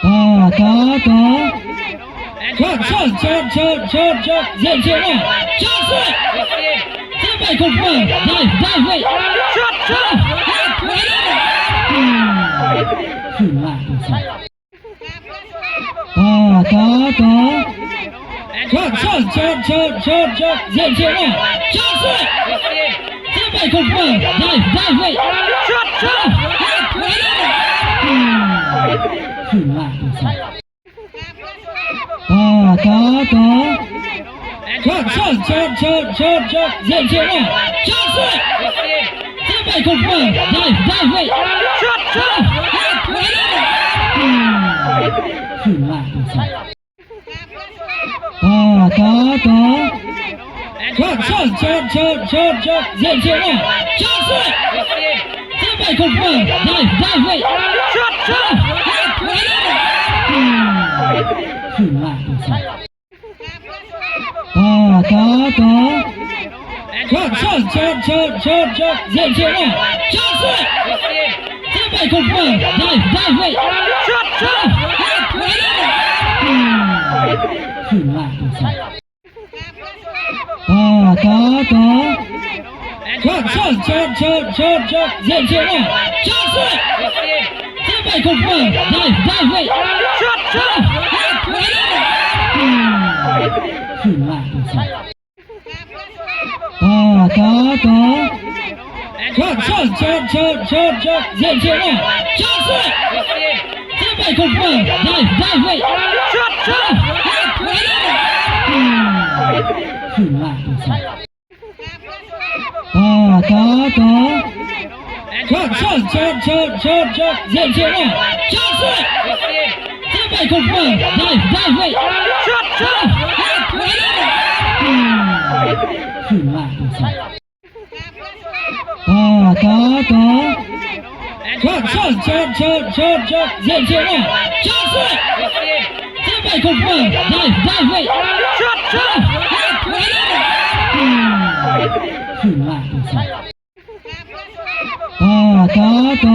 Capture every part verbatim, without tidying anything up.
Ta, ta, ta. Shot, shot, shot, shot, shot, shot. Zem, zem, oh. Shot, shot. Zem, bai, kong, kong. Dive, dive, wait. Shot, shot. Shot, shot. Ta, ta, ta. Shot, shot, shot, shot, shot, shot. Zem, zem, oh. Shot, shot. Zem, bai, kong, kong. Dive, dive, wait. Shot, shot. Ta, ta, ta. Shot, shot, shot, shot, shot, shot. Zem, zem, oh. Shot, shot. Zem, bai, kong, kong. Dive, dive, wait. Shot, shot. Ta, ta, ta. Shot, shot, shot, shot, shot, shot. Zem, zem, oh. Shot, shot. Zem, bai, kong, kong. Dive, dive, wait. Shot, shot. Ta, ta, ta. Shot, shot, shot, shot, shot, shot. Zem, zem, oh. Shot, shot. Zem, bai, kong, kong. Dive, dive, wait. Shot, shot. Ta, ta, ta. Shot, shot, shot, shot, shot, shot. Zem, zem, oh. Shot, shot. Zem, bai, kong, kong. Dive, dive, wait. Shot, shot. Ta, ta, ta. Shot, shot, shot, shot, shot, shot. Zem, zem, oh. Shot, shot. Zem, bai, kong, kong. Dive, dive, wait. Shot, shot. Ta, ta, ta. Shot, shot, shot, shot, shot. Zem, zem, oh. Shot, shot. Zem, bai, kong, kong. Dive, dive, wait. Shot, shot. Ta, ta, ta. Shot, shot, shot, shot, shot, shot. Zem, zem, oh. Shot, shot. Zem, bai, kong, kong. Dive, dive, wait. Shot, shot. Ta, ta, ta.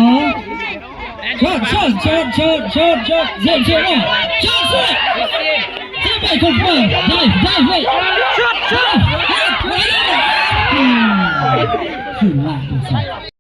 Shot, shot, shot, shot, shot, shot. Zem, zem, oh. Shot, shot. Zem, bai, kong, kong. Dive, dive, wait. Shot, shot.